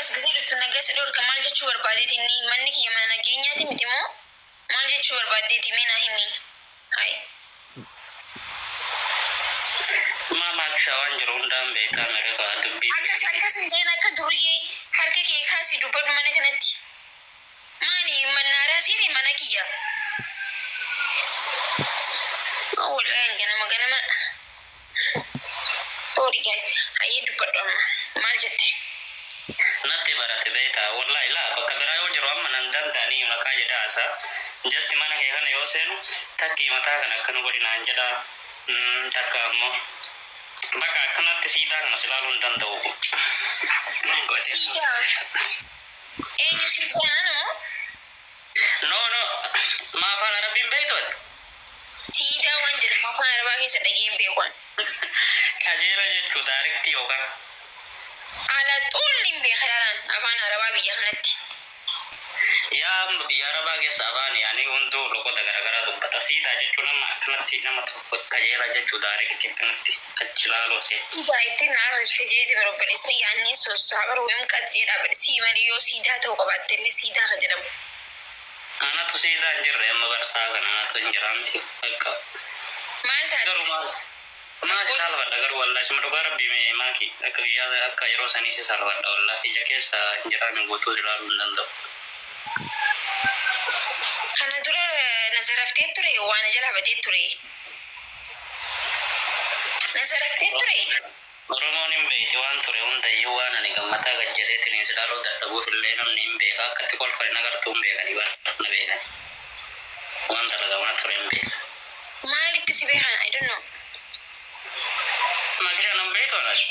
As gisee dhuftu nagaa si dhorka maal jechuu barbaadeeti inni? Manni kiyya mana nageenyaati miti moo maal jechuu barbaaddeeti mee naa himi? Hay. Maa maakshaa waan jiru hundaan beektaa mere kaa dubbii Akkas beekii. akkas hin jedhin akka duruyyee harka kee kaasii dubbadhu mana kanatti. Maali mannaaraa siiti mana kiyya. Wallahi ganama ganama. Sorry guys. Hayyee dubbadhu amma. Maal jette? Natti barate beektaa wallahi laa bakka biraa yoo jiru amma nan danda'anii maqaa jedhaa haasaa just mana kee kana yoo seenu takkii mataa kana akkana godhi naan jedhaa takka ammoo bakka akkanatti siidaa kana si ilaaluu hin danda'u. Siidaa. Eenyu siidaa ana moo? No no maa afaan arabbiin beektu ati? Siidaa waan jedhamu afaan arabaa keessa dhagee hin beeku an. Qajeela jechuu direct yookaan. Ala xul hin beeka ilaalaan afaan arabaa biyya kanatti. Yaa amma biyya arabaa keessa afaan yaani hunduu loqoda garagaraa dubbata. Siidaa jechuun amma akkanatti nama tokko qajeela jechuu direct akkanatti achi ilaaluu see. Siidaa itti naa tolchite jeeti bar obboleessa kiyya anni sossoha bar wayim qax jedha bar sii malee yoo siidaa ta'u qabaatte illee siidaa ka jedhamu. Anatu siidaa hin jirre amma bar sa'a kana anatu hin jira miti bakka. Maal taate? Garuu maal maa si saalfadha garuu wallahi suma dhugaa rabbii mee maaki akka guyyaa akka yeroo sanii si saalfadha wallahi ija keessa hin jiraami guutuu si ilaaluu hin danda'u. Kana dura na zaraftee ture waa na jalaa badee ture. Na zaraftee ture. Oromoon hin beeyti waan ture hundayyuu waan ani gammataa gad jedheetiniin si laaluu dadhabuuf illee namni hin beeka akka itti kolfan hin agartuu hin beekani bar na beekani waan dalagamaa ture hin beeka. Maalitti si beekan I don't know. Makisha nan beeytu anas.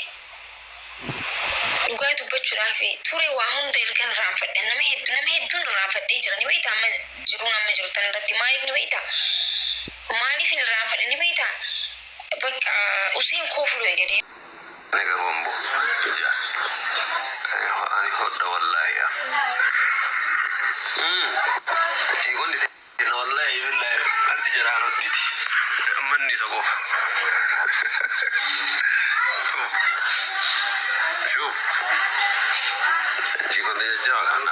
Dhugaa dubbachuudhaaf ture waa hunda ergan irraanfadhe nama heddu nama hedduun irraanfadhee jira ni beektaa amma jiruun amma jiru tan irratti maaliif ni beektaa maaliif hin irraanfadhe ni beektaa bakka useen koofluu eegalee. Ani garuu ambo ja ani hodha wallahi ya Tiikonni teenna wallahi billahi anti jaraan hodhiti manni isa qofa Shuf Tiikonni jajjaba kana.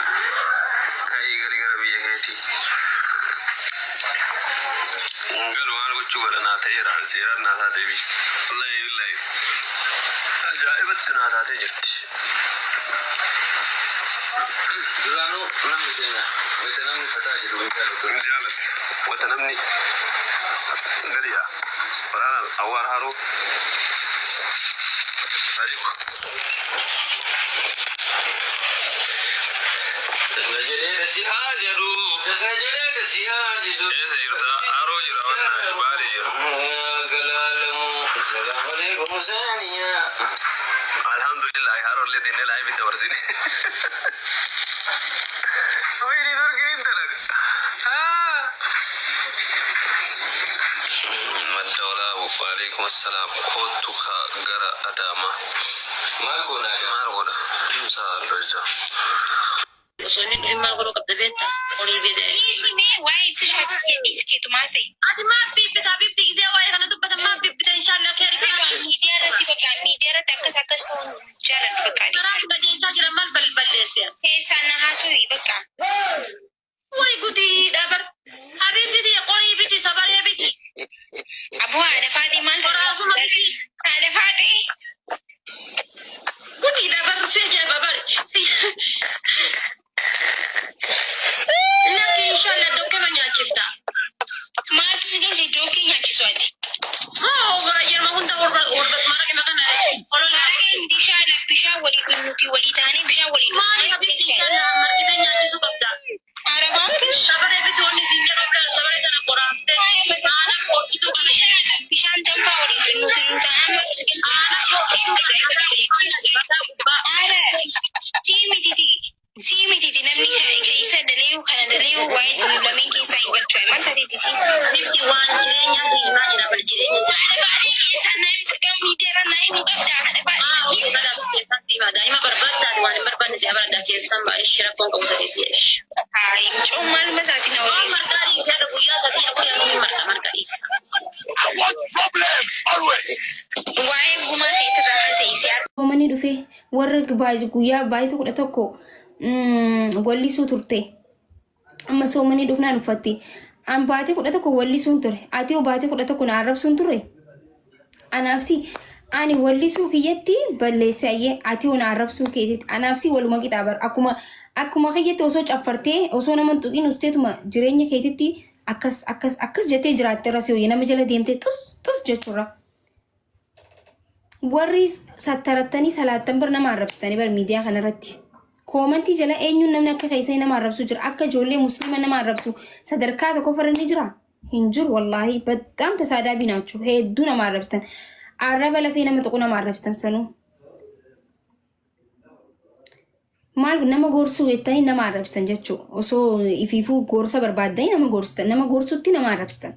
Ka'ii gali gara biyya keetii. Hin galu maal gochuu godha naa ta'eera an seeraan naa taatee biyyi. Wallahi billahi ajaa'ibatti naa taatee jirti. Duraanuu namni keenya wayita namni fataa jedhu hin jaalatu. Hin jaalatu. Wayita namni gadi yaa waraana awwaara haroo. Dasna jedhee si haa jedhu. Dasna jedhee si haa jedhu. Eessa jirta? Haroo jira wannaash baale jira. Galaalamu. Salaam alaikum saaniyaa. Alhamdulillah haroo illee teennee live dabarsine. Wayini dorgee hin dalaga. Madda walaabu waalaikum assalaam koottu ka gara Adaamaa. Maal goona gaa? Maal godha? Saalloja. Osoo inni dhufin maal godhuu qabda beektaa? Olii gadi. Dhiisi mee waa'ee ibsishaa dhiisi keetumaa se'i. Ati maaf bibbita habibti gizee waa'ee kana dubbatan maaf bibbita inshallah keeri kana. Miidiyaa irratti bakka miidiyaa irratti akkas akkas ta'uun jaaladhu bakka Karaa dhiisi. qajeelchaa jira maal balballeesse. Keessaan na haasuu bakka. Way gudiidha bar. Habibti tiyya qorii biti sabaree biti. Aboo haadha faaxee maal Qoraasuma biti. Haadha faaxee. Gudiidha bar si ajaa'iba bar. Lakki inshallah dokkema nyaachifta. Maaltu si galche dookii nyaachisu ati? Moo yeroo hunda warra maraqima kana olola. Maraqeen bishaan bishaan walii nuti walii taanee bishaan walii Maali habibti inshallah marqite nyaachisuu qabda. Arabaatti Sabaree biti wanni siin jedhu sabaree tana qoraaftee haala qofitu kana. bishaan bishaan danfaa walii nuti nu taanaan maaltu si galche? Haala qofitu kana mataa gubbaa. Haala sii mititi sii mititi namni keessa daleeyu kana daleeyu waa'ee nu lameen keessaa hin galchu. Maal taateeti sii? Habibti waan jireenyaa si himaa jira bar jireenya si. Haadha faaxee keessaa naa himtu qabdi miidiyaarra naa himuu qabda haadha Maa faaxee. osoo bala keessaa si himaa daa'ima barbaaddaati waan hin barbaanne si barbaadda. Keessan baay'ee rakkoon qabu sadiitti jechuudha. Hayi mucoon maal mataatiin na Waan odeessa. marqaa dhiisee haga guyyaa sadii afur namni marqa marqa dhiisa. Waa'ee gumaa keetirraa haasa'isee Soomanii dhufee warra guyyaa baay'ee 11 wallisuu turte. Amma soomanii dhufnaan uffatti. An baatii 11 wallisuun ture. Ati hoo baatii 11 na arrabsuun turre? Anaaf si ani wallisuu kiyyatti balleesse ayyee ati hoo na arrabsuu keetitti. Anaaf si waluma qixaa bar. Akkuma kiyyatti osoo caffartee osoo nama hin tuqin usteetuma jireenya keetitti akkas akkas akkas jettee jiraatte irra si hooyye nama jala deemtee xus xus jechuurra. Warri sattarattanii salaattan bir nama arrabsitanii bar miidiyaa kanarratti. Koomantii jala eenyuun namni akka keessanii nama arrabsu jira. Akka ijoollee musliima nama arrabsu sadarkaa tokko farra ni jira. Hin jiru wallaahi በጣም ተሳዳቢ ናችሁ. Hedduu nama arrabsitan. Arraba lafee nama tuqu nama arrabsitan sanuu. Maal nama gorsuu jettanii nama arrabsitan jechuudha. Osoo ifiifuu gorsa barbaaddanii nama gorsitan. Nama gorsutti nama arrabsitan.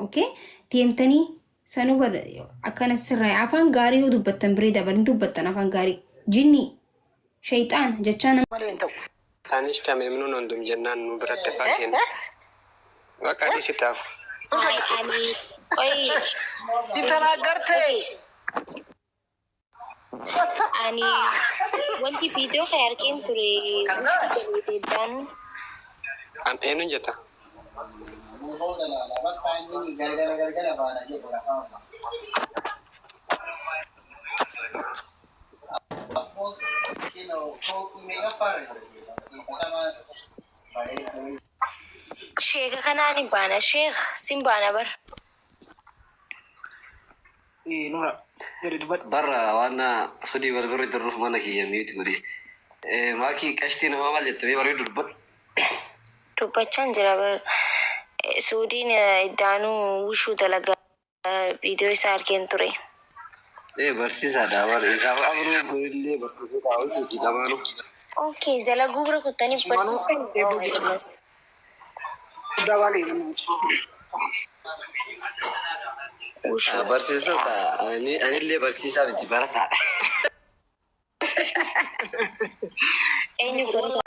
Okay? Deemtanii sanuu bar akkana sirraa afaan gaarii yoo dubbattan biree dabalin dubbattan afaan gaarii. Jinni shayxaan jechaa nama malee hin ta'u. Taanis tame minuun hundum jennaan nu biratti faateen. Bakka dhiisi taafu. Ani qoy Intalaagarte. ani wanti viidiyoo kan argeen ture daanu An eenyuun jetta? Sheeka kanaan hin baana sheek sin baana bar. Nura jedhi dubbadhu. Barra waan sudii wal birri jirruuf mana kiyya miiti godhi. Maakii qashtii namaa maal jette mee bareedu dubbadhu. Dubbachaan jira bar. Suudiin iddaanuu wushuu dalagaa viidiyoo isaa argeen ture. Barsiisaadha bara isaaf abruu kunillee barsiisota hojii lamaanuu. Okay, dalaguu bira kuttanii barsiisan. Oh my goodness. Guddaa baalee. Wushuu. Barsiisota anillee barsiisaa miti barataadha. Eenyu barata?